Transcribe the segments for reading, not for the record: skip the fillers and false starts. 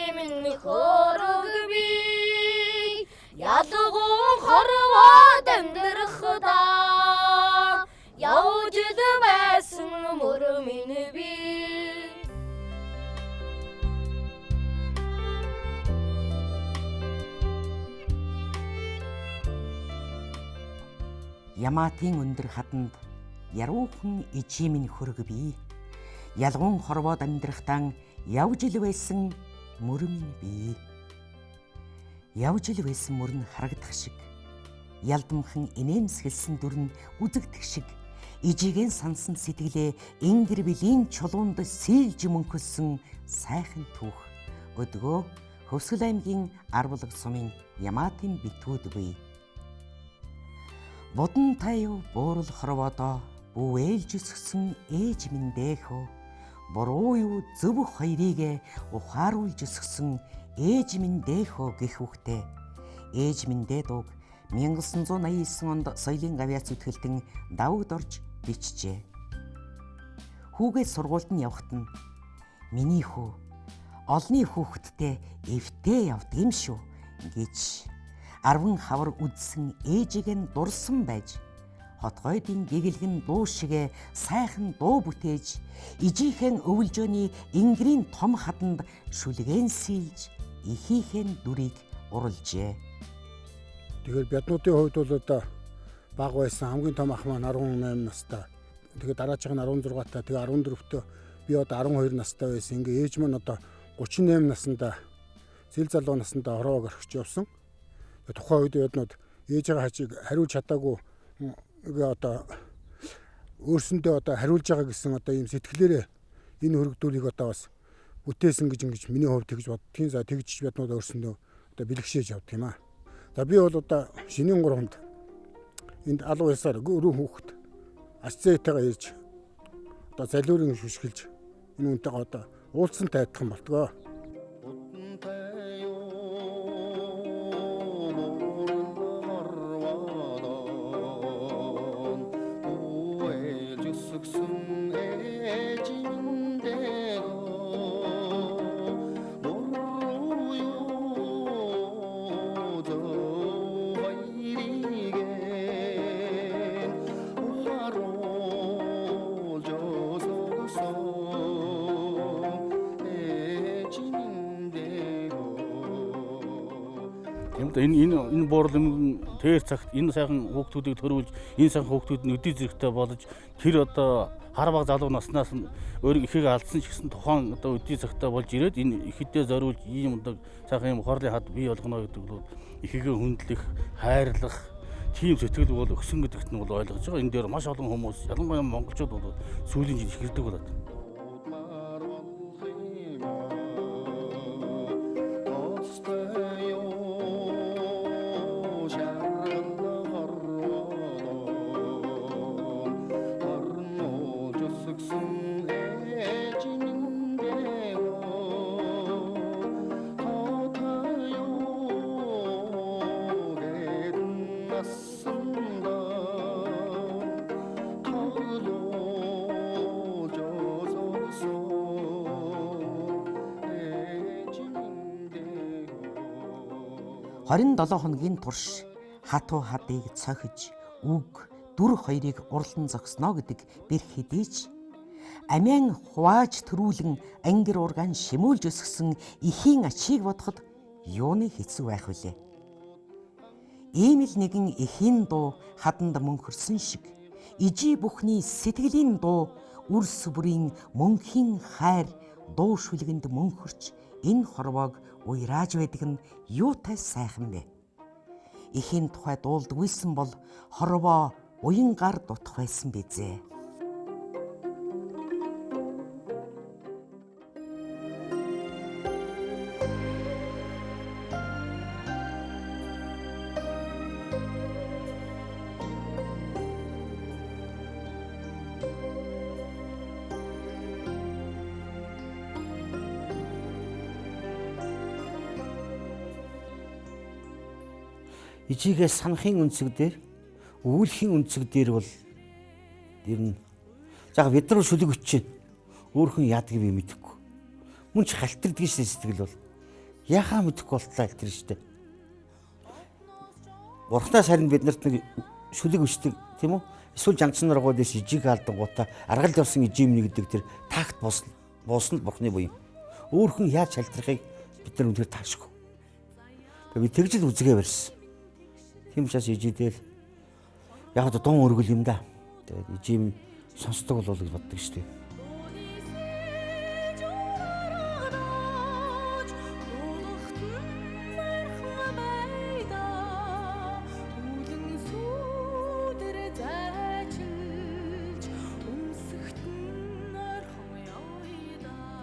Минь хөрөг би ялгуун хорвоод амьдрахдаа явж л байсан мөр минь би. Ямаатын өндөр хаданд яруухан ижи минь хөрөг би ялгуун хорвоод амьдрахтан явж ил байсан мөр минь би. Явж ил байсан мөр нь харагдах шиг, ялдамхан инээмсэглсэн дүр нь үзэгдэх шиг, ижигийн сансан сэтгэлээ ингэр билийн чулуунд сийлж мөнхөлсөн сайхан түүх. Өдгөө Хөвсгөл аймгийн Арвалаг сумын Ямаатын битүүд бий. Будан таяв буурал хорвоодоо бүүвээлж өсгсөн ээж минь дээхөө, буруу юу зөв хоёрыг ухааруулж өсгсөн ээж минь дээхөө гэх үгтэй. Ээж минь дээ дууг 1989 онд соёлын гавьяа зүтгэлтэн давагд орж бичжээ. Хүүгээ сургуульд нь явахад нь миний хүү олны хүүхэдтэй эвтэй явдаг юм шүү гэж арван хавар үдсэн ээжийг нь дурсан байж хотгойдын гэгэлгэн дуу шигэ сайхан дуу бүтээж ижийнхэн өвлжөөний энгэрийн том хаданд шүлгэн сийлж эхийнхэн дүрийг уралжээ. Тэгэхээр бяднуудын хувьд бол одоо бага байсан хамгийн том ах маань 18 настай. Тэгээд дараачих нь 16 та, тэгээ 14-төө би одоо 12 настай байсан. Ингээ ээж маань одоо 38 наснда зэл залуу наснда хороог орхиж явсан. Тухайн үед бяднууд ээжийнхээ хажиг хариулж чадаагүй одоо өөрсөндөө одоо хариулж байгаа гэсэн одоо ийм сэтгэлээрээ энэ хөрөгдүүлийг одоо бас бүтээсэн гэж ингэж миний хувьд тэгж боддгийн. За тэгж бяднууд өөрсөндөө одоо бэлгшээж явдаг юм аа. За би бол одоо шинийн 3-нд энд алуу ясаар өрөө хүүхэд ач зээтэйгээ ирж одоо залиурын шүшгэлж энэ үнтэйгээ одоо уулзсан тайлтхан болтгоо. Энэ буурал юм тэр цагт энэ сайхан хүүхдүүдийг төрүүлж энэ сайхан хүүхдүүд нь өдий зэрэгтэй болж тэр одоо хар баг залуу наснаас нь өөрийг ихийг алдсан ч гэсэн тухайн одоо өдий цагтаа болж ирээд энэ ихэдээ зориулж ийм одоо сайхан юм хорлын хад бий болгоно гэдэг бол ихийгээ хүндлэх, хайрлах тийм сэтгэл бол өгсөн гэдэгт нь бол ойлгож байгаа. Энэ дээр маш олон хүмүүс, ялангуяа монголчууд бол сүүлийн жил ихэрдэг болоод. Хорин долоо хоногийн турш хатуу хадыг цохиж, үг, дүр хоёрыг урлан зогсноо гэдэг бэр хэдий ч амиан хувааж төрүүлэн ангир ургаан шимүүлж өсгсөн эхийн ачийг бодоход юуны хэцүү байх вүлээ. Ийм л нэгэн эхийн дуу хаданд мөнхөрсөн шиг ижи бүхний сэтгэлийн дуу үр сүбрийн мөнхийн хайр дуу шүлгэнд мөнхөрч энэ хорвоог уйрааж байдаг нь юутай сайхан бэ? Эхийн тухай дуулдаггүйсэн бол хорвоо уян гар дутах байсан бизээ. Ижигээ санахын өнцөг дээр, үүлхийн өнцөг дээр бол ер нь за бид нар шүлэг өчөө өөрхөн яадаг би мэдэхгүй. Мөн ч халтирдаг шээ сэтгэл бол. Яхаа мэдэхгүй болтлаа тэр штэ. Бурхнаас харин биднэрт нэг шүлэг өчтөг тийм үү? Эсвэл жангасан наргуудээс ижиг алдангуудаа аргалд явсан ижим нэг гэдэг тэр такт буусан л бурхны буян. Өөр хүн яаж шалтрахыг бид нар үнэхээр таашгүй. Тэгээ би тэгж л үзгээ барьсан. Тийм учраас ижидэл яг одоо дун өргөл юм да. Тэгээд ижим сонсдог болов гэж боддог шүү дээ.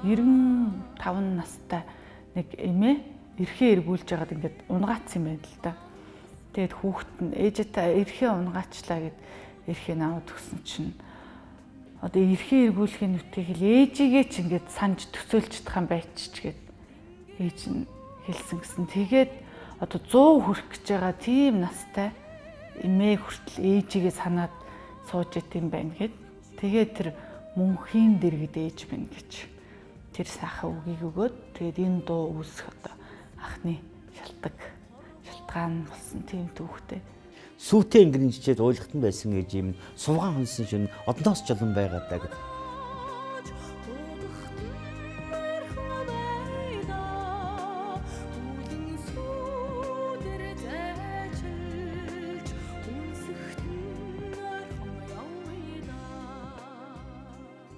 Ирэн 5 настай нэг эмээ эрхээ эргүүлж байгаад ингээд унгаацсан юм байна л да. Тэгээд хүүхэд нь ээжээ эрхээ унгаачлаа гэд эрхээ наваад өгсөн чинь одоо эрхээ эргүүлэхийн нүтгийг л ээжигээ ч ингээд санаж төсөөлж чадах юм байчч гэд ээж нь хэлсэн гэсэн. Тэгээд одоо 100 хүрэх гэж байгаа тийм настай эмээ хүртэл ээжигээ санаад сууж идэм байна гэд. Тэгээд тэр мөнхийн дэргэд ээж минь гэж тэр сайхан үгийг өгөөд тэгээд энэ дуу үүсэх одоо анхны шалтгаан болсон тийм түүхтэй. Сүүтэй өнгөрөн жичээд уйлахтан байсан гэж юм сувгаан хонсон шин одноос жолон байгаа даа гэд.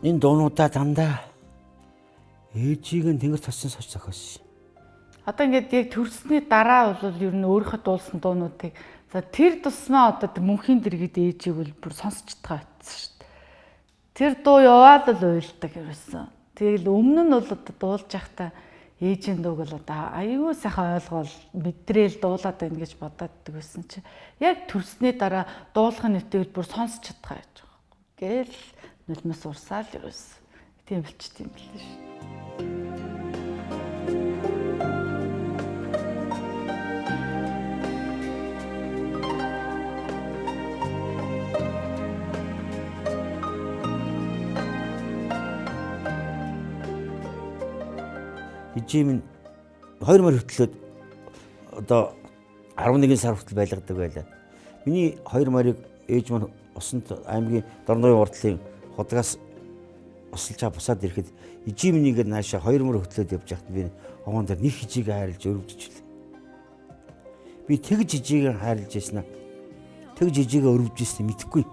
Энэ дуунуудаа дандаа ээжийг нь тэнгэр тосон сож зохиосон. Одоо ингээд яг төрсний дараа бол ер нь өөрийнхөө дуулсан дуунуудыг за тэр тусмаа одоо мөнхийн дэргэд ээжийг бол бүр сонсч чадгаа байсан шүү дээ. Тэр дуу яваал л уйлдаг ерөөсөн. Тэгэл өмнө нь бол одоо дуулж байхдаа ээжийн дууг бол одоо аюу сайхан ойлгоол мэдрээл дуулаад байна гэж бодооддаг байсан чи яг төрсний дараа дуулахын нэтвэл бүр сонсч чадгаа байж байгаа байхгүй. Гээл нулимс урсаал ерөөс. Тийм болчт юм билээ шүү. Ижим нь 2 морь хөтлөөд одоо 11 сар хүртэл байлгадаг байлаа. Миний 2 морийг ээж маань усанд аймгийн Дорногийн урдлын худгаас усалжаа бусаад ирэхэд ижим нэгээр наашаа 2 морь хөтлөөд явж байхад би овоон дээр нэг хижийг хайрлж өрөвдөж илээ. Би тэгж хижийг хайрлж яснаа. Тэгж хижигээ өрөвдөж ирсэн мэдэхгүй.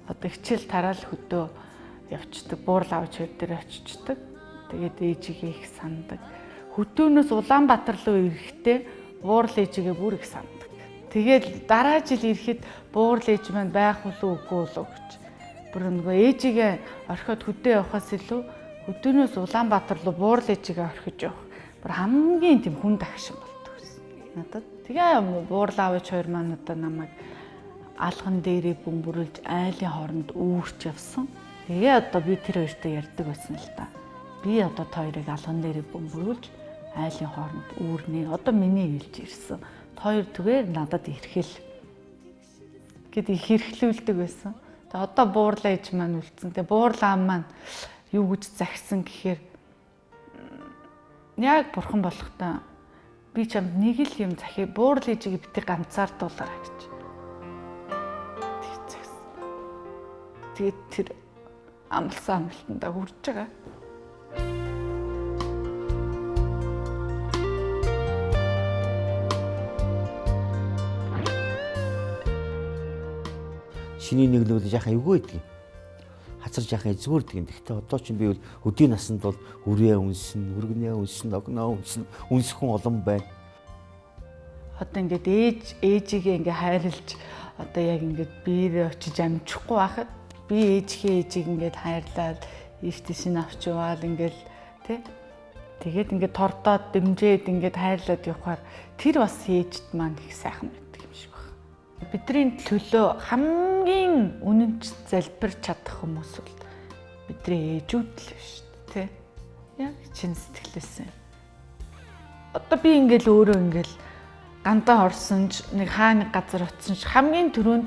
Одоо хичээл тараал хөдөө явцдаг, буурал авч хоёр дээр очичдаг. Тэгээд ээжигээ их сандаг. Хөдөөнөөс Улаанбаатар руу ирэхдээ буурал ээжигээ бүр их сандаг. Тэгээд дараа жил ирэхэд буурал ээж маань байх уу үгүй болов гэж. Бүр нөгөө ээжигээ орхиод хөдөө явахаас илүү хөдөөнөөс Улаанбаатар руу буурал ээжигээ орхиж явах. Бүр хамгийн тийм хүн дагшин болдог гэсэн. Надад тэгээ буурал аавч хоёр маань одоо намайг алган дээрээ бөмбөрүүлж айлын хооронд үүрч явсан. Тэгээ одоо би тэр хоёртой ярьдаг байсан л да. Би одоо та хоёрыг алган дээрээ бөмбөрүүлж айлын хооронд үүрнэ. Одоо миний хэлж ирсэн. Та хоёр түгээр надад ирэхэл гэд их хэрэглүүлдэг байсан. Тэгээ одоо буурлаа ээж маань үлдсэн. Тэгээ буурлаа маань юу гэж загсан гэхээр яг бурхан болохтой би чамд нэг л юм захий буурал ээжигээ бити ганцаардуулаарай гэж. Тэг загсан. Тэгээд тэр амлсан амлалтандаа хүрч байгаа. Шиний нэглүүл жаахан эвгүй байдаг юм. Хацар жаахан эзгүүрдэг юм. Гэхдээ одоо чинь би бол өдийн насанд бол үрээ үнсэн, өргөнөө үнсэн, огноо үнсэн, үнсэх хүн олон байна. Одоо ингээд ээжигээ ингээд хайрлж одоо яг ингээд биерээ очиж амжихгүй байхад би ээжийнхээ ээжийг ингээд хайрлаад ийш тийш нь авч яваал ингээд тий. Тэгээд ингээд тордоод дэмжээд ингээд хайрлаад явхаар тэр бас ээжд маань их сайхан байдаг юм шиг байна. Бидний төлөө хамгийн үнэнч залбирч чадах хүмүүс бол бидний ээжүүд л биш үү, тэ? Яг чин сэтгэлээсээ. Одоо би ингээл өөрөө ингээл гандаа орсон ч нэг хаа нэг газар очсон ч хамгийн түрүүнд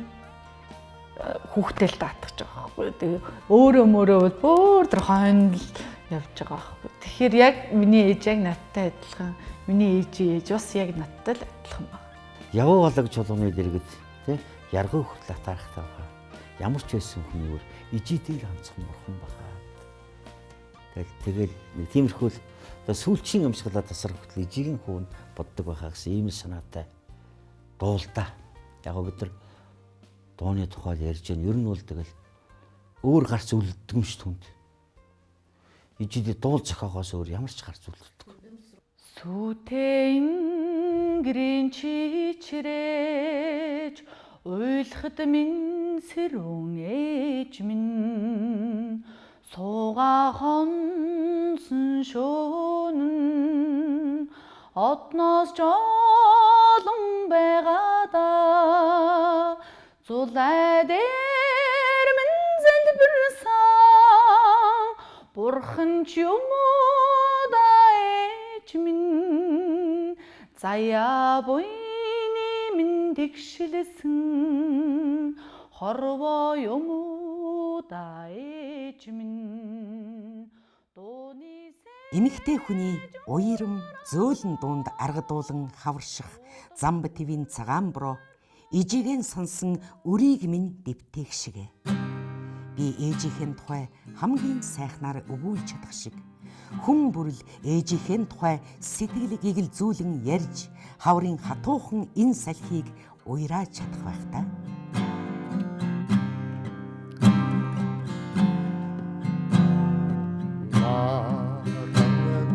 хүүхдэл даатгах байгаа байхгүй. Тэгээ өөрөө мөрөө бол бүр тэр хойно л явж байгаа байхгүй. Тэгэхээр яг миний ээж яг надтай адилхан, миний ээжийн ээж бас яг надтай л адилхан байна. Явуу болог чулууны дэргэд тий яргуу хүртэл атаархтай байгаа. Ямар ч байсан хүний өөр ижидийг ганцхан бурхан баха. Тэгэл нэг тиймэрхүү л одоо сүүлчийн амьсгалаа тасрах хүртэл ижигийн хүүн боддог байхаа гэсэн ийм л санаатай дуулдаа. Яг гоо бид нар дууны тухай ярьж байна. Ер нь бол тэгэл өөр гарц үлддэг юм ш түнд. Ижидээ дуул зохиогоос өөр ямар ч гарц үлддэг. Сүтэ ингэрийн чичрэж уйлахад минь сэрүүн ээж минь сууга хонсон шөнө одноос жолон байгаада зулай дээр минь зэлбэрсэн бурхан ч юм уу да ээж минь заяа буйны минь тэгшилсэн хорвоо юм уу да ээж минь дууны Эмэгтэй хүний уйрам зөөлөн дунд аргадуулан хаварших замб твийн цагаан бро ижигэн сонсон өрийг минь дэвтээх шигэ. Би ээжийнхэн тухай хамгийн сайхнаар өгүүлж чадах шиг хүн бүрл ээжийнхэн тухай сэтгэл гигэл зүүлэн ярьж хаврын хатуухан энэ салхийг уйрааж чадах байх та.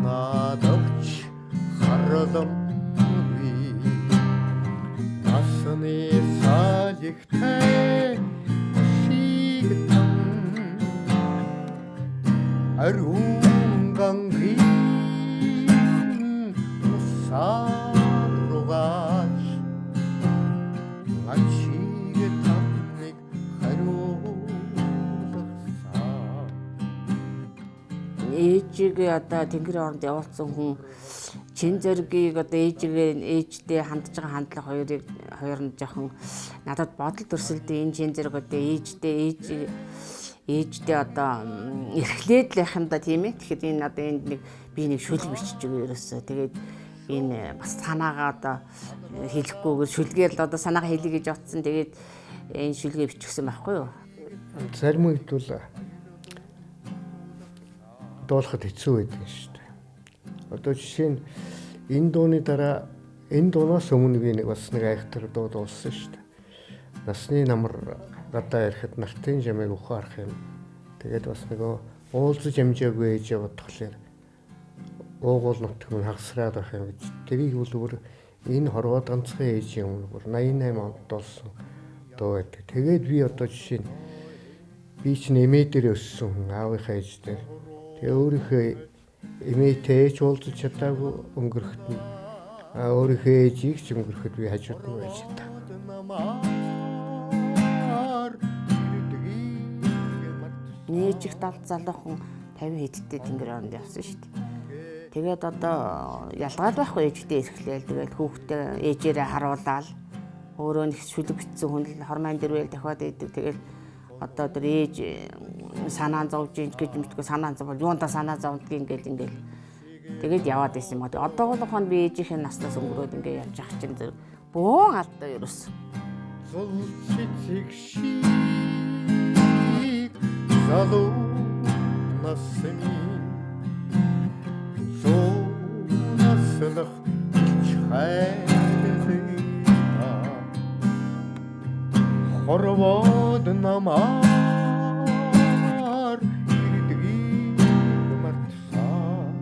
Наадагч харламгүй насны салхитай шигтэн ариун гангийн усааругаач ачиг тамныг хариулсан. Ээжигээ одоо тэнгэрийн оронд явуулсан хүн чин зоригийг одоо ээжигээ ээжтэй хандж байгаа хандлага хоёрыг хоёр нь жоохон надад бодол төрсөлдөө энэ чин зориг одоо ээжтэй ээжтэй одоо эрхлээд л байх юм да тийм ээ. Тэгэхээр энэ одоо энд нэг би нэг шүлэг бичиж өгөө ерөөсөө. Тэгээд энэ бас санаагаа одоо хэлэхгүйгээр шүлгээр л одоо санаагаа хэлье гэж бодсон. Тэгээд энэ шүлгээ бичсэн байхгүй юу? Зарим үед бол дуулахад хэцүү байдаг шүү дээ. Одоо жишээ нь энэ дууны дараа энэ дуунаас өмнө би нэг бас нэг айхтар дуу дуулсан шүү дээ. Насны намар гадаа ирэхэд нартын жамыг ухаарах юм. Тэгээд бас нөгөө уулзаж амжаагүй ээжээ бодхолоор уугуул нутг минь хагасраад байх юм гэж. Тэрийг бол өөр энэ хорвоод ганцхан ээжийн өмнө бүр 88 онд дуулсан дуу байдаг. Тэгээд би одоо жишээ нь би чинь эмээ дээр өссөн хүн аавынхаа ээж дээр. Тэгээ өөрийнхөө эмээтэй ээж уулзаж чадаагүй өнгөрөхт нь өөрийнхөө ээжийг ч өнгөрөхөд би хажууд нь байж чадаагүй. Нээжих далд залуухан 50 хэдтэй тэнгэр оронд явсан шүү дээ. Тэгээд одоо ялгаад байхгүй ээжтэй эрхлээл тэгэл хүүхдээ ээжээрээ харуулаад өөрөө нэг шүлэг битсэн хүн л хормайн дэрвэл дахиад идэг. Тэгэл одоо тэр ээж санаа зовж ин гэж мэдгүй санаа зовбол юунда санаа зовдгийг ингээл ингээл тэгээд яваад байсан юм аа. Одоо болгоно би ээжийнхээ наснаас өнгөрөөд ингээ явж ах чинь зэрэг бөөн алдаа ерөөс. Зул цэцэг шиг залуу насны зунаслах ч хайрлаа хорвоод намаар ирдгийг мартсан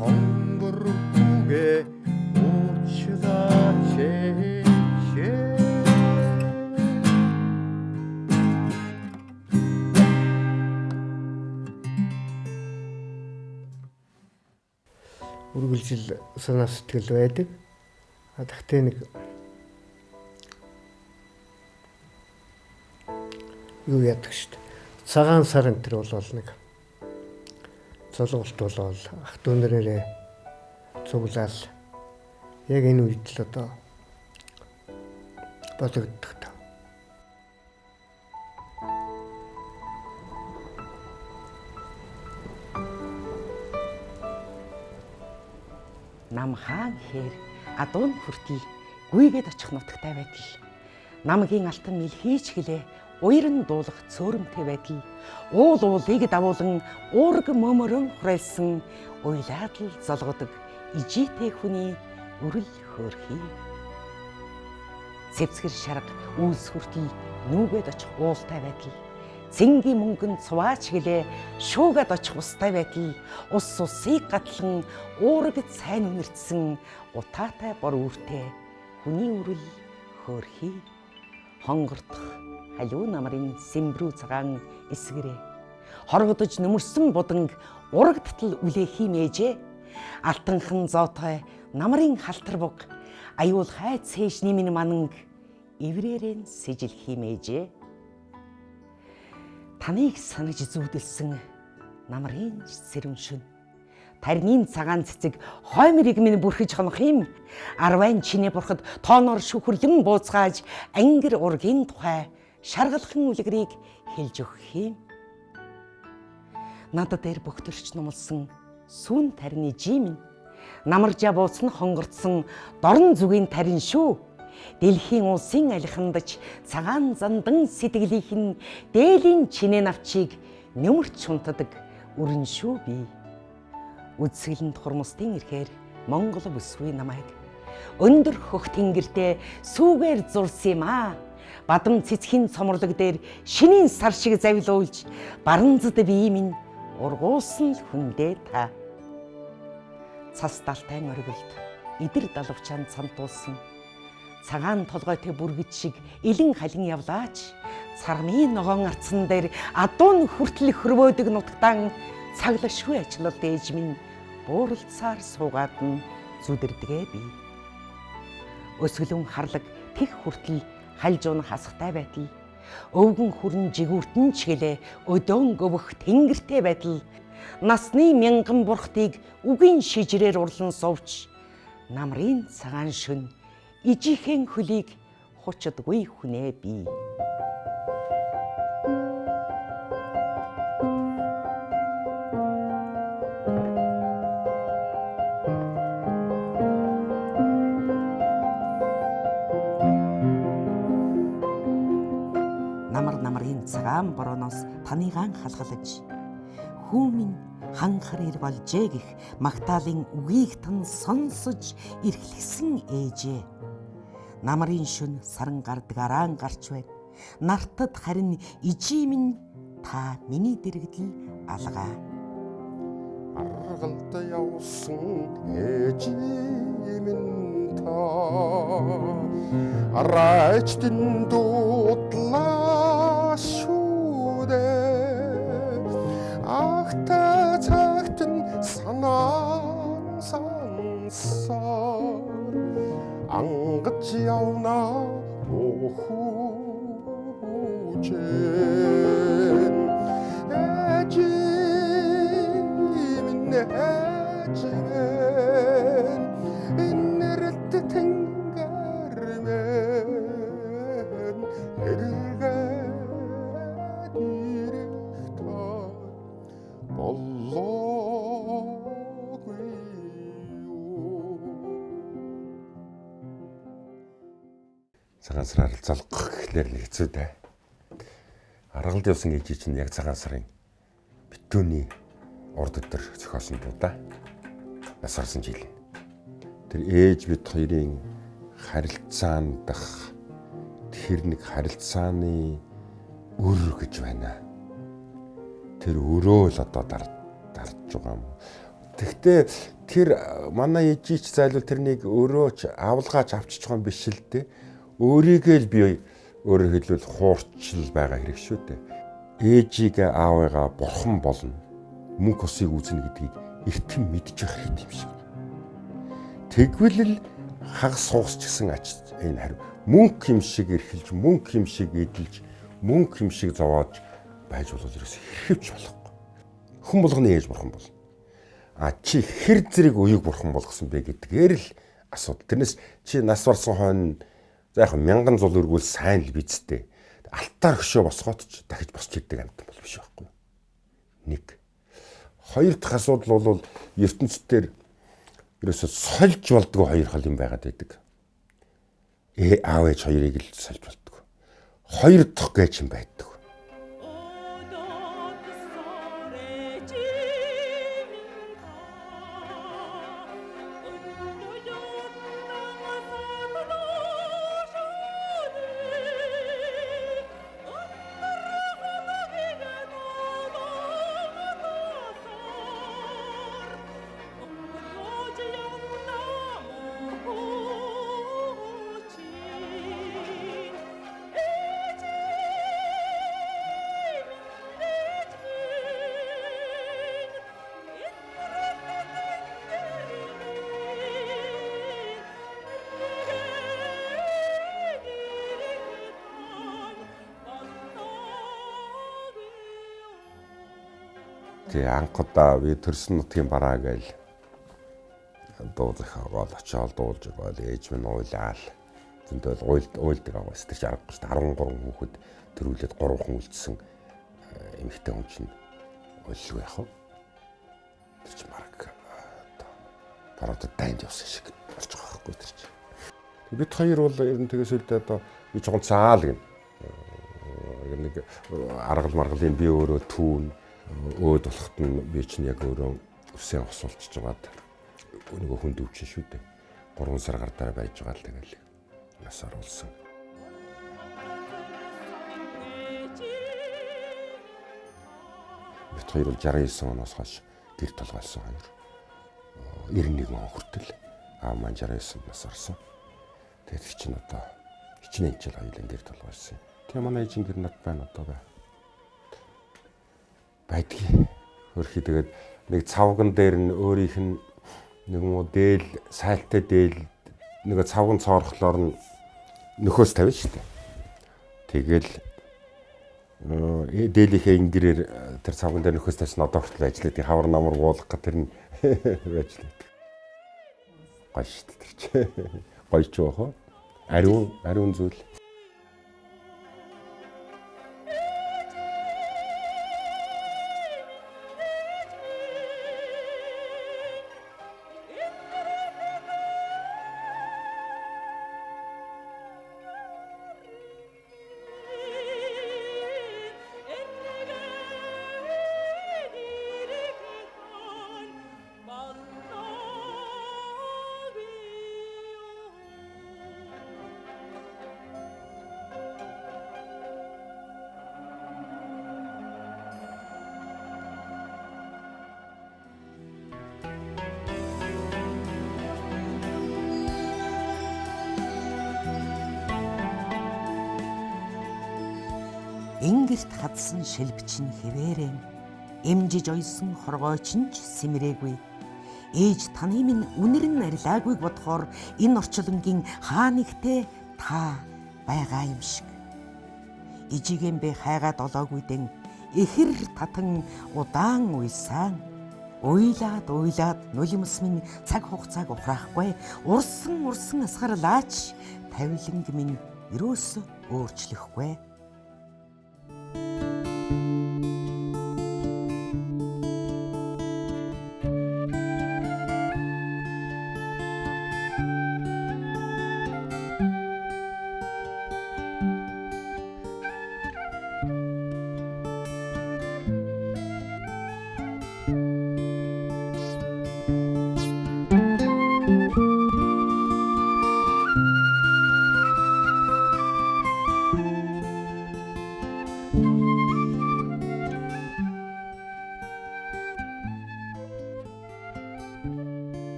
хонгоргүйгээ уучлаач ээжээ. Үргэлжил санаа сэтгэл байдаг. А тэгтээ нэг юу яадаг шүү дээ. Цагаан сар энэ төр бол нэг цолголт болоод ах дүүнэрээрээ цуглаал яг энэ үед л одоо бодогддог. Нам хаан хээр адуун хүртэл гүйгээд очих нутагтай байдал. Намгийн алтан мэлхийч гэлээ уйран дуулах цөөрөмтэй байдал. Уул уулыг давуулан уург мөмөрөн хурайлсан уйлаад л золгодог ижийтэй хүний үрэл хөөрхий. Цэвцгэр шарга үйлс хүртэл нүүгээд очих уултай байдал. Цэнгийн мөнгөн цуваач гэлээ шуугаад очих устай байдал. Ус усыг гатлан уураг сайн үнэртсэн утаатай бор үүртэй хүний үрэл хөөрхий. Хонгордох халиу намрын сэмбрүү цагаан эсгэрээ. Хоргодож нөмөрсөн буданг урагдтал үлээх юм ээжээ. Алтанхан зоотой намрын халтар буг аюул хай цээжний минь мананг эврээрэн сэжилх юм ээжээ. Таныг санаж зүүдэлсэн намрын сэрүүн шөн. Тарны цагаан цэцэг хоймрыг минь бүрхэж хонох юм. Арвайн чинээ бурхад тооноор шүхэрлэн бууцгааж ангир ургийн тухай шаргалхан үлгэрийг хэлж өгөх юм. Надад дээр бөхтөрч нумлсан сүүн тарны жи минь намаржаа бууцсан хонгорцсон дорн зүгийн тарин шүү. Дэлхийн улсын алхандаж цагаан зандан сэтгэлийнх нь дээлийн чинээ навчийг нөмөрч шунтдаг өрн шүү би. Үзэсгэлэнт хурмстын ирэхээр Монгол бүсгүй намайг өндөр хөх тэнгэртээ сүүгээр зурсан юм аа. Бадам цэцгийн цоморлог дээр шинийн сар шиг завилуулж баранзад бие минь ургуулсан л хүндээ та. Цас далтай оргилд идэр далавчаан цамтуулсан цагаан толгойтой бүргэд шиг илэн халин явлаач цармын ногоон арцсан дээр адуун хүртэл хөрвөөдөг нутагтаан цаглашгүй ачлалд ээж минь бууралцаар суугаад нь зүдэрдэгэ би. Өсгөлөн харлаг тех хүртэл хальж унах хасахтай байтал өвгөн хүрэн жигүүртэн ч гэлээ өдөөн гөвөх тэнгэртэй байдал насны мянган бурхтыг үгийн шижрээр урлан сувч намрын цагаан шөн ижихэн хөлийг хучдаггүй хүнээ би. Намар намрын цагаан борооноос таныгаан халгалаж хүү минь ханхар ир болжээ гэх магтаалын үгийг тан сонсож эрхлэсэн ээжээ. Намрын шөн саран гардгараан гарч байна. Нартад харин ижий минь та миний дэрэгдэл алгаа. Аргалд явсан ээжий минь та арайчтын дуудлаа шүү дээ. Ахта цагтан санаан сансаар ангаж явна хүүчэн. Ээжий минь ээжий минь инэрэлт тэнгэр минь эргээд ирэх та болоогүй юу. Цагаан сараар залгах гэхлээр нэг хэцүү дээ. Аргалд явсан ээжий чинь яг цагаан сарын битүүний урд өдөр зохиосон дуу да. Нас орсон жил. Тэр ээж бид хоёрын харилцаан дах тэр нэг харилцааны өр гэж байна. Тэр өрөө л одоо дарж байгаа юм. Тэгтээ тэр манай ээжий ч зайлвал тэрнийг өрөөч авалгаач авчиж байгаа юм биш л дээ. Өөрийгөө л би өөрөөр хэлбэл хуурчл байгаа хэрэг шүү дээ. Ээжигээ аавыгаа бурхан болно. Мөнх усыг үзнэ гэдгийг эртхэн мэдчих хэрэгтэй юм шиг. Тэгвэл л хагас хугас ч гэсэн ач энэ хариу мөнх юм шиг эрхэлж, мөнх юм шиг эдэлж, мөнх юм шиг зовоож байж бол ерөөс хэрхэвч болохгүй. Хүн болгоны ээж бурхан болно. А чи хэр зэрэг уяг бурхан болгосон бэ гэдгээр л асуудал. Тэрнээс чи нас барсан хойно за яг мянган зул өргүүл сайн л бизтэй. Алтаар хөшөө босгоод ч дахиж босч ирдэг амьтан бол биш байхгүй. Нэг. Хоёр дахь асуудал бол ертөнцийн дээр Ерөөсө сольж болдгоо хоёр хол юм байгаад байдаг. Аав ээж хоёрыг л сольж болдгоо. Хоёр дахь гэж юм байдаг. Тий, анхудаа би төрсөн нутгийн бараа гээл дуу зохиогоол очиод дуулж өгөөл ээж минь уйлаал. Зөндөл уйлдаг агаас тэр чи аргагүй шүү дээ. 13 хүүхэд төрүүлээд 3 хүн үлдсэн эмэгтэй хүн чинь уйлгүй яах вэ? Тэр чи марг одоо баруудад дайнд явсан шиг болж байгаа байхгүй тэр чи. Бид хоёр бол ер нь тэгээс үлдээ одоо би жоохон цаал гин. Нэг аргал маргалын би өөрөө түүн өөд болоход нь би чинь яг өөрөө үсээ хосуулчихж байгаад нөгөө хүнд өвчин шүү дээ. 3 сар гардаараа байж байгаа л тэгэл нас оруулсан. Бид хоёр бол 69 оноос хойш гэр толгойлсон хоёр. 91 он хүртэл аав маань 69 нас орсон. Тэгээд чинь одоо хичнээн жил хоёулаа гэр толгойлсон. Тэгээ манай ээжийн гэр над байна одоо бай. Байдгийг. Хөрхи тэгээд нэг цавган дээр нь өөрийнх нь нэг юм уу дээл сайлтай дээл нөгөө цавган цоорхлоор нь нөхөөс тавина шүү дээ. Тэгэл дээлийнхээ ингэрээр тэр цавган дээр нөхөөс тавьсан одоо хүртэл ажилладаг. Хавар намар буулгах гэх тэр нь ажилладаг. Гоё шүү дээ тэр чинь. Гоё ч байх уу? Ариун зүйл. Ингэрт хадсан шилбч нь хэвээрэн эмжиж ойсон хоргойч нь ч сэмрээгүй. Ээж таны минь үнэр нь арилаагүйг бодохоор энэ орчлонгийн хаа нэгтээ та байгаа юм шиг. Ижигэм бэ хайгаад олоогүйдэн ихэр татан удаан уйсан. Уйлаад уйлаад нулимс минь цаг хугацааг ухраахгүй урсан урсан асгарлаач тавиланг минь ерөөсөө өөрчлөхгүй.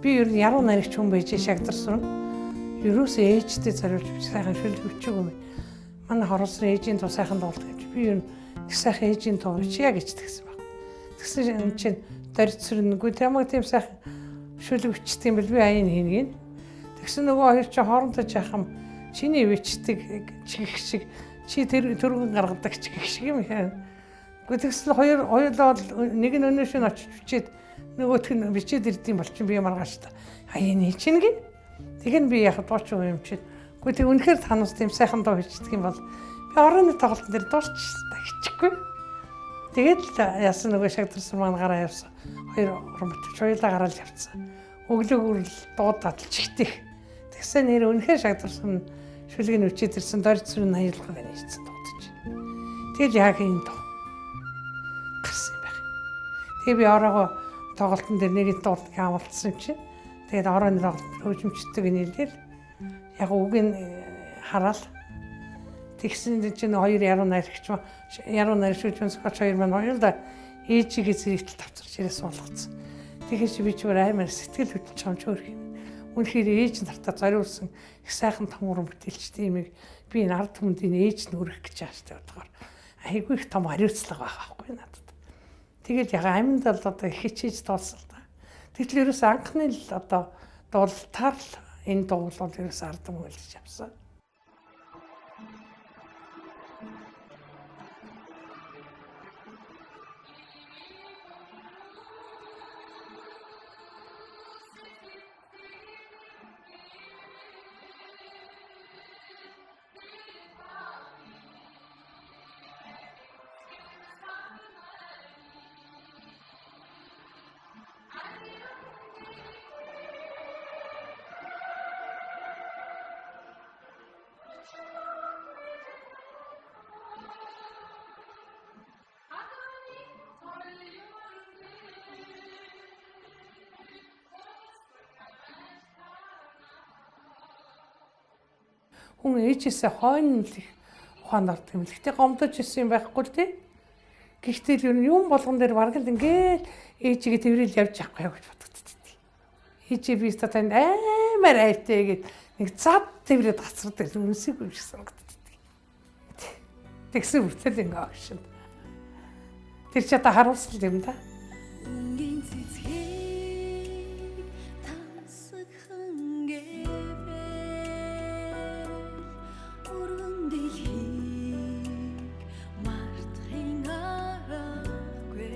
Би ер нь яруу найрагч хүн байж шагдарсан. Ерөөсөө ээжтэй зориулж би сайхан шүлэг бичээгүй юм. Манай хороолсон ээжийн туу сайхан дуулдаг гэж. Би ер нь их сайхан ээжийн туу бичье гэж тэгсэн баг. Тэгсэн чинь дорцорнгүй тамаг тийм сайхан шүлэг бичдэг юм бэл би аян хийнэ. Тэгсэн нөгөө хоёр чинь хоорондоо жахам чиний бичдэг чих шиг чи тэр төргөн гаргадаг ч гэх шиг юм хаа. Гэхдээ тэгсэн хоёр хоёулаа бол нэг нь өнөө шин очиж бичээд нөгөөх нь бичээд ирдэм бол чинь би маргааш та. А энэ чинь гин. Тэгэн би яг дууч юм чинь. Гэхдээ тэг үнэхээр танаас тийм сайхан дуу бичдэг юм бол би орооны тоглолтын дээр дуурч та хичихгүй. Тэгээд л яасан нөгөө шагдарсан маань гараа явсан. Хоёр уран бүтээлч хоёулаа гараал явцсан. Өглөө үрэл дуудаад л чигтэх. Тэгсэн нэр үнэхээр шагдарсан шүлгийн үчид ирсэн дорж зүрх хаялга гэнэ ийцэн дуудаж. Тэгэл яг энэ дуу гарсан юм байна. Тэгээ би ороогоо тоглолтын дээр нэг дуулдаг амлцсан юм чинь. Тэгээд орооны тоглолт хөгжимчдөг нийлээл яг үгийг хараал тэгсэн чинь хоёр яруу найрагч яруу найрагч хөгжим зохиолч хоёр маань хоёр л ээжигээ зэрэгтэл тавцарч ирээ суулгацсан. Тэгэхээр чи би ч өөр аймаар сэтгэл хөдлөж байгаа юм чи өөр юм. Үнэхээр ээж нартаа зориулсан их сайхан том уран бүтээлчтэй юмыг би энэ ард түмэнд энэ ээж нь өргөх гэж байгаа шүү дээ бодохоор. Айгүй их том хариуцлага байгаа байхгүй надад. Тэгэл яг амьд л одоо хичээж дуулсан л да. Тэгтэл ерөөс анхны л одоо дуулалтаар л энэ дуул бол ерөөс ард түмэн үлдэж авсан. Хүн ээжээсээ хойно л их ухаанд ордог юм л. Гэтэ гомдож ирсэн юм байхгүй л тий. Гэхдээ л ер нь юм болгон дээр бараг л ингээл ээжигээ тэрэл явж явахгүй яа гэж бодогддог. Ээжээ би та танд аймаар айтай гэд нэг зад тэрээд гацардаг үнсээг юм шиг санагддаг. Тэгсэн хүртэл ингээ огшин. Тэр чи одоо харуулсан юм да. Өнгийн цэцгийг тансагхан гэвэл өргөн дэлхийг мартахын аргагүй.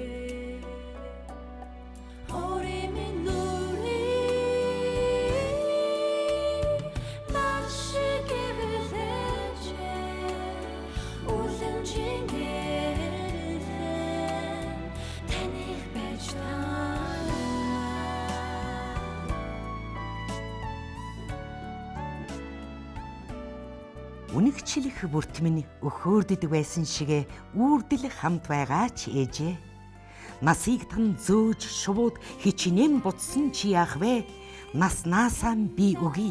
Өөрийн минь нүрийг над шиг гэвэлээч үлэн чингэрэлэн таних байж таа. Үнэгчлэх бүрт минь өхөөрдөд байсан шигэ үрдэл хамт байгаач ээжээ. Насыг тан зөөж шувууд хичнээн бутсан чи яах вэ? Наснаасаа би өгье.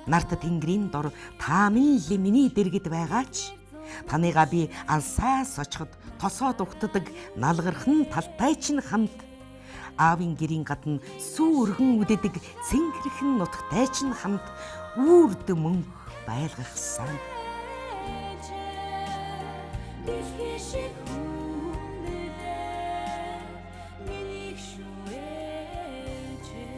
Нарт тэнгэрийн дор та минь л миний дэргэд байгаач. Таныгаа би алсаас очиход тосоод угтдаг налгархан талтай чинь хамт. Аавын гэрийн гадна сүү өргөн үдэдэг цэнгэрхэн нутагтай чинь хамт үрд мөнх байлгахсан. Дэлхий шиг хүндлээ миний шүү ээжээ.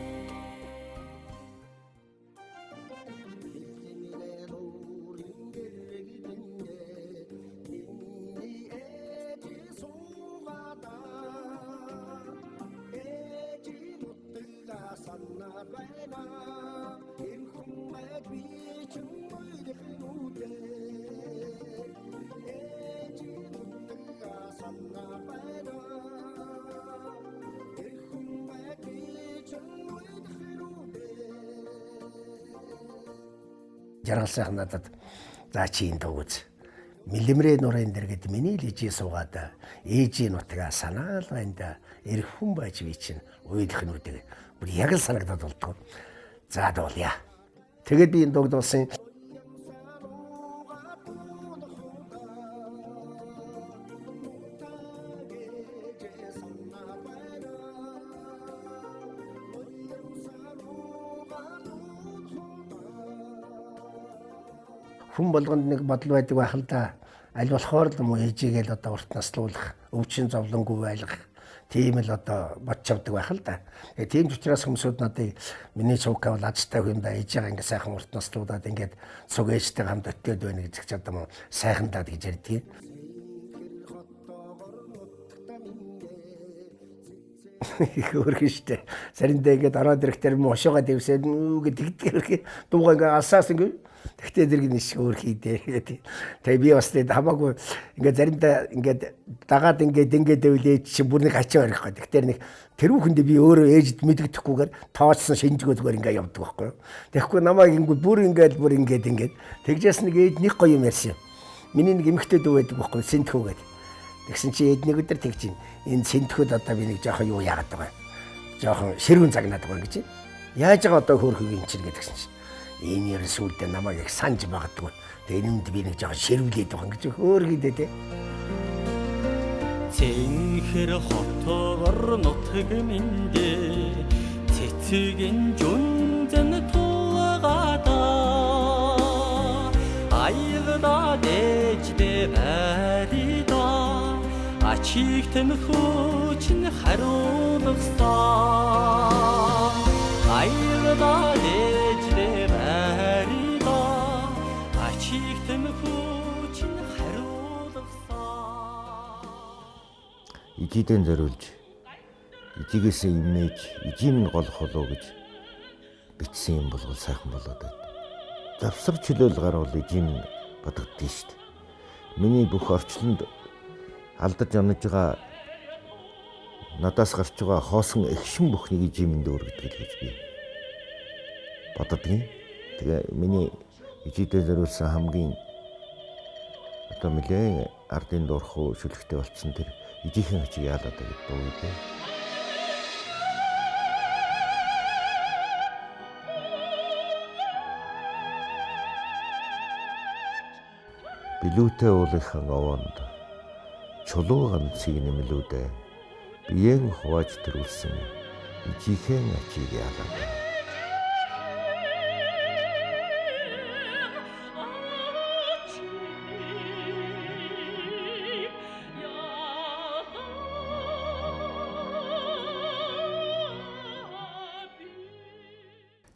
Жаргал сайхан надад за чи энэ дуу үз. Мэлэмрээ нурын дэргэд миний л ижээ суугаад ээжийн нутгаа санаал байна да. Эрх хүн байж би чинь уйлах нүдэг. Бүр яг л санагдаад болдгоо. За дуулъя. Тэгээд би энэ дууг дуулсан. Хүн болгонд нэг бодол байдаг байх л да. Аль болохоор л юм уу ээжигээ л одоо урт наслуулах, өвчин зовлонгүй байлгах тийм л одоо бодч явдаг байх л да. Тэгээ тийм ч учраас хүмүүсүүд надыг миний цугка бол азтай юм да ээжигээ ингээ сайхан урт наслуулаад ингээд цуг ээжтэй хамт өтөөд байна гэж ч одоо мөн сайхан даад гэж ярьдгийг. Их хөөрхөн штэ. Заримдаа ингээд ороод ирэхдээ мошоогоо дэвсээд нүгэ тэгдэг дуугаа ингээд алсаас ингээд тэгтээ зэрэг нэг хөөрхий дээ. Тэгээ би бас тэгээд хамаагүй ингээд заримдаа ингээд дагаад ингээд ингээд байвал ээж чинь бүр нэг хачаа барих гэх. Тэгэхээр нэг тэрүүхэндээ би өөрөө ээжд мэдгэдэхгүйгээр тооцсон шинжгөө зүгээр ингээд явдаг байхгүй юу. Тэгэхгүй намайг ингээд бүр ингээд бүр ингээд ингээд тэгжээс нэг ээж нэг гоё юм ярьсан. Миний нэг эмэгтэй дүү байдаг байхгүй сэнтхүү гэдэг. Тэгсэн чи ээд нэг өдөр тэгж чинь энэ сэнтхүүд одоо би нэг жоохон юу яагаад байгаа юм. Жоохон ширүүн загнаад байгаа гэж. Яаж байгаа одоо хөөрхөг юм чинь гэдгсэн чинь. Энэ ер сүулдэ намайг их санаж магадгүй. Тэгээ энэнд би нэг жоохон ширүүлээд байгаа гэж хөөрхөдөө те. Цэнхэр хотоор нутаг минь цэцгийн жүнзэн тулгаада аялда дээждэ барида ачигтэн хүчин хариулгасан аялда дээждэ барида ачигтэн хүчин хариулгасан. Ижидэн зориулж ижигээс имэж ижим нь голох болов гэж бичсэн юм болвол сайхан болоод байд. Завсар чөлөөл гарвал ижим бодогдсон шүү дээ. Миний бүх орчлонд алдаж онож байгаа надаас гарч байгаа хоосон эгшин бүхнийг ижимэнд өргөдөг л гэж би боддгийн. Тэгээ миний ижидээ зориулсан хамгийн одоо нэлээд ардын дурхуу шүлэгтэй болцсон тэр ижийнхэн хачиг яалаа гэдэг дуу үү. Билүүтэй уулынхан овоонд чулуу ганцыг нэмлүүдэ биеэн хувааж төрүүлсэн ижийнхэн ачиг яалаа.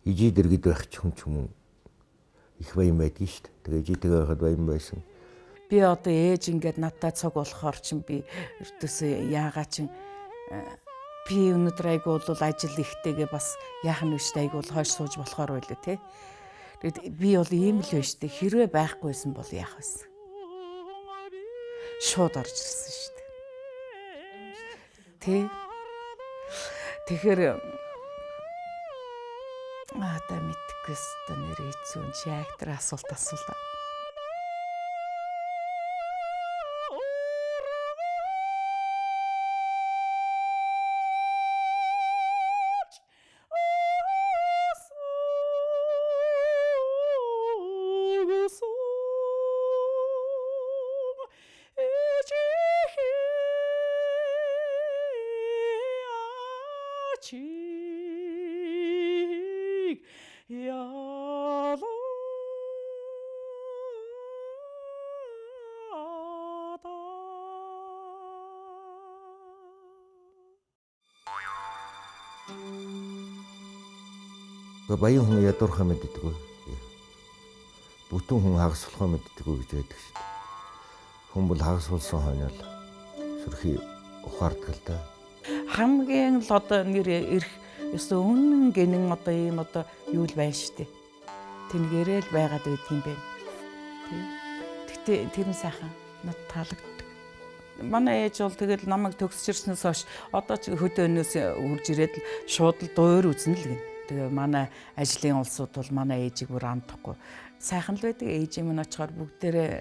Ижи дэргэд байх ч хүн ч юм их баян байдгийн шүү дээ. Тэгээ ижитэйгээ байхад баян байсан. Би одоо ээж ингээд надтай цуг болохоор чинь би ертөөсөө яагаа чин би өнөөдөр айгу бол ажил ихтэйгээ бас яах нь вэ штэ айгу бол хойш сууж болохоор байлаа тий. Тэгээд би бол ийм л байна штэ. Хэрвээ байхгүйсэн бол яах вэ? Шууд орж ирсэн штэ. Тий. Тэгэхээр аа та мэдхгүй өстө нэр хэцүү чи яг тэр асуулт асуулаа. Баян хүн ядуурхаа мэддэггүй. Бүтэн хүн хагас болохоо мэддэггүй гэж байдаг шүү дээ. Хүн бол хагас болсон хойно л сүрхий ухаардаг л да. Хамгийн л одоо нэр эрх ёстой үнэн гэнэн одоо ийм одоо юу л байна шүү дээ. Тэнгэрээ л байгаад байдаг юм байна. Тэ. Гэтэ тэр нь сайхан над таалагддаг. Манай ээж бол тэгэл намайг төгсчирснээс хойш одоо ч хөдөөнөөс хурж ирээд л шууд л дуур үзнэ л гин. Тэгээ манай ажлын улсууд бол манай ээжийг бүр андахгүй. Сайхан л байдаг. Ээж минь очихоор бүгдээрээ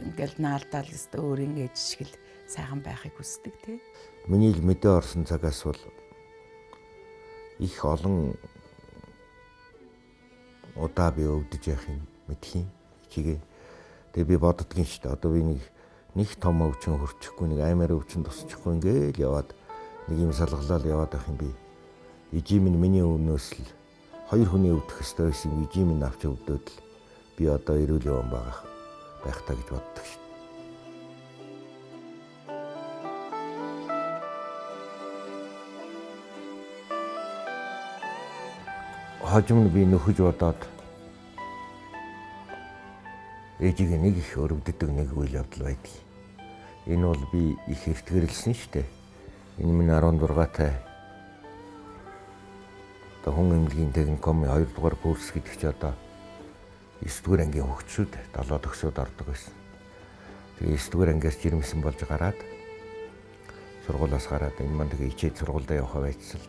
ингээл наалдаал өстө өөрийн ээж шиг л сайхан байхыг хүсдэг тий. Миний л мэдээ орсон цагаас бол их олон удаа би өвдөж явах юм мэдх юм. Чигээ. Тэгээ би боддгийн шүү дээ. Одоо би нэг том өвчин хөрчихгүй, нэг аймаар өвчин тусчихгүй ингээл яваад нэг юм салгалал яваад байх юм би. Ижим нь миний өмнөөс л хоёр хүний өвдөх ёстой байсан ижим нь авч өвдөөд л би одоо эрүүл яван байгаа байх та гэж боддог шүү. Хожим нь би нөхөж бодоод ээжигээ нэг их өрөвддөг нэг үйл явдал байдаг. Энэ бол би их эртгэрлсэн шүү дээ. Энэ минь 16 тай Одоо хүн эмнэлгийн техникумын 2 дугаар курс гэдэг чи одоо 9 дугаар ангийн хөгжсүүд 7 төгсөөд ордог байсан. Тэгээ 9 дугаар ангиас жирэмсэн болж гараад сургуулиас гараад энэ маань тэгээ ичээд сургуульдаа явахаа байцсал.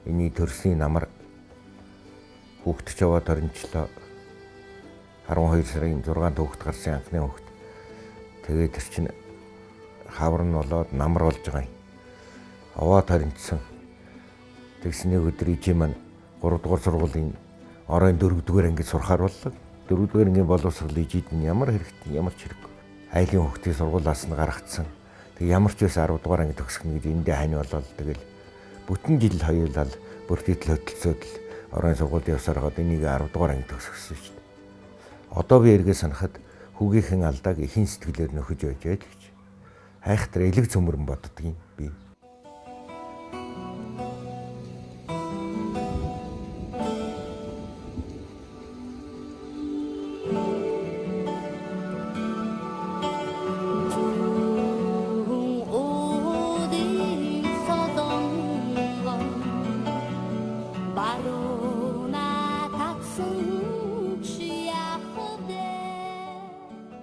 Эний төрсний намар хүүхд ч яваад орнчлоо. 12 сарын 6-нд хүүхд гарсан анхны хүүхд. Тэгээд тэр чинь хавар нь болоод намар болж байгаа юм. Аваад хоринцсан. Тэгсний өдөр ижи маань 3 дугаар сургуулийн оройн 4 дугаар ангид сурахаар боллоо. 4 дугаар ангийн боловсрол ижид нь ямар хэрэгтэй ямар ч хэрэг. Айлын хүүхдийг сургуулиас нь гаргацсан. Тэг ямар ч байсан 10 дугаар анги төгсгөнө гэж эндээ хань болоод тэгэл бүтэн жил хоёулаа бүртгэл хөдөлсөөд л оройн сургуульд явсаар хаад энийг 10 дугаар анги төгсгсөн шүү дээ. Одоо би эргээ санахад хүүгийнхэн алдааг эхийн сэтгэлээр нөхөж байж л гэж. Хайхтар элэг цөмөрн боддгийн би.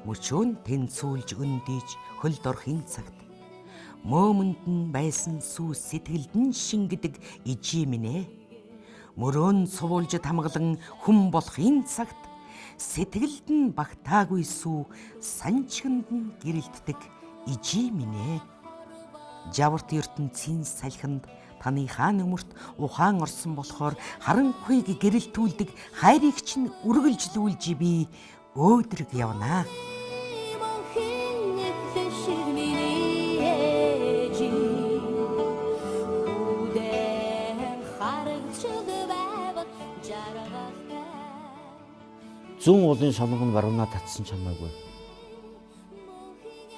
Мөчөөн тэнцүүлж өндийж хөлд орохын цагт мөөмөнд нь байсан сүү сэтгэлд нь шингэдэг ижи минь ээ. Мөрөөн суулж тамгалан хүн болохын цагт сэтгэлд нь багтаагүй сүү санчинд нь гэрэлтдэг ижи минь ээ. Жаварт ертөнцийн салхинд таны хаан өмөрт ухаан орсон болохоор харанхуйг гэрэлтүүлдэг хайрыг чинь үргэлжлүүлж би өөдрөг явнаа. Зүүн уулын солонго нь баруунаа татсан ч хамаагүй.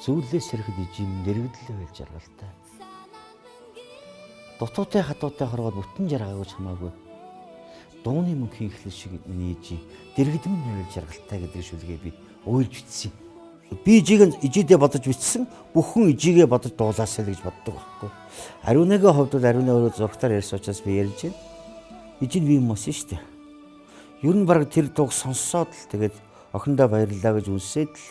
Зүйлээс сэрэхэд ижим нэргэдлээ байл жаргалтай. Дутуутай хатуутай хоргоод бүтэн жаргаагүй ч хамаагүй. Дууны мөнхийн эхлэл шиг миний ижи дэргэдмэн байл жаргалтай гэдэг шүлгээ би уйлж бичсэн. Би ижийг ижидээ бодож бичсэн. Бүхэн ижигээ бодож дуулаасай л гэж боддог байхгүй. Ариунагийн хувьд бол Ариуна өөрөө зурагтаар ярьсан учраас би ярьж байна. Ижин би юм болсон шүү дээ. Ер нь баг тэр дууг сонссоод л тэгээд охиндоо баярлалаа гэж үнсээд л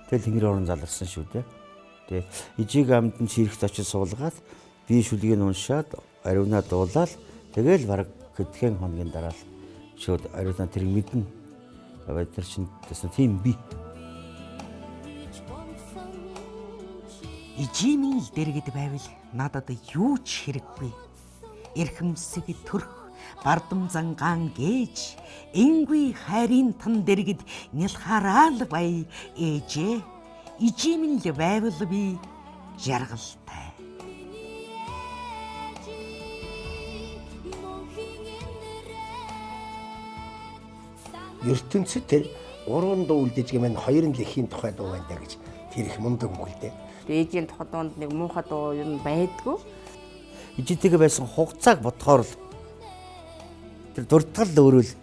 тэгэл тэнгэр орон заларсан шүү дээ. Тэгээ ижиг амьд нь чирэхт очиж суулгаад би шүлгийг уншаад Ариунаа дуулаад тэгэл баг хэдхэн хоногийн дараа л шууд Ариунаа тэр мэднэ. Бид нар чинь тэсэн тийм би. Ижимийн л дэргэд байвал надад юу ч хэрэггүй. Эрхэмсэг төрх бардам зангаан гээж энгүй хайрын тан дэргэд нялхаараа л бай ээжээ. Ижимэн л байвал би жаргалтай. Ертөнцид тэр 3 дуу үлдээж гэмээр хоёр нь л эхийн тухай дуу байна даа гэж тэр их мундаг үг л дээ. Ээжийн тухай дуунд нэг муухай дуу юм байдгүй. Ижитэйгээ байсан хугацааг бодохоор л тэр дуртгал өөрөө л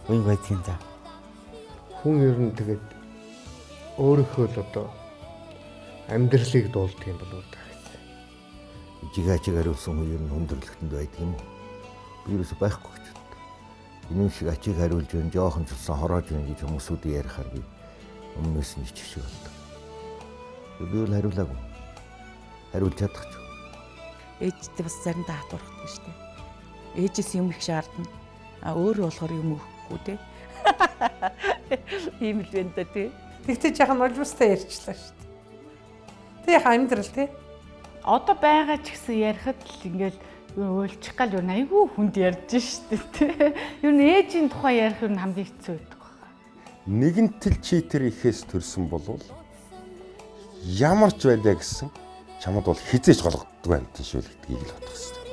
уян байдгийн да. Хүн ер нь тэгээд өөрийнхөө л одоо амьдралыг дуулдаг юм болоо да гэж. Ижиг ачиг хариулсан хүн ер нь хүндрэлтэнд байдаг юм уу? Би ерөөсөй байхгүй гэж боддог. Энэ шиг ачиг хариулж байна, жоохон чулсан хороож байна гэж хүмүүсүүдийг ярихаар би өмнөөс нь ичих шиг болдог. Би бол хариулаагүй. Хариулж чадах ч. Ээжтэй бас заримдаа хатуурхдаг шүү дээ. Ээжээс юм их шаардна. А өөрөө болохоор юм өгөхгүй те. Ийм л байна да тий. Тэгтээ жаахан нулимстай ярьчлаа шүү дээ. Тэг яхаа амьдрал тий. Одоо байгаа ч гэсэн ярихад л ингээл уйлчих гал юу айгүй хүнд ярьж штэ тий. Юу н ээжийн тухай ярих юм хамгийн хэцүү байдаг байна. Нэгэнтэл чи тэр ихээс төрсөн болвол ямар ч байлаа гэсэн чамд бол хизээч голгоддог байна тийм шүү л гэдгийг л бодох хэрэгтэй.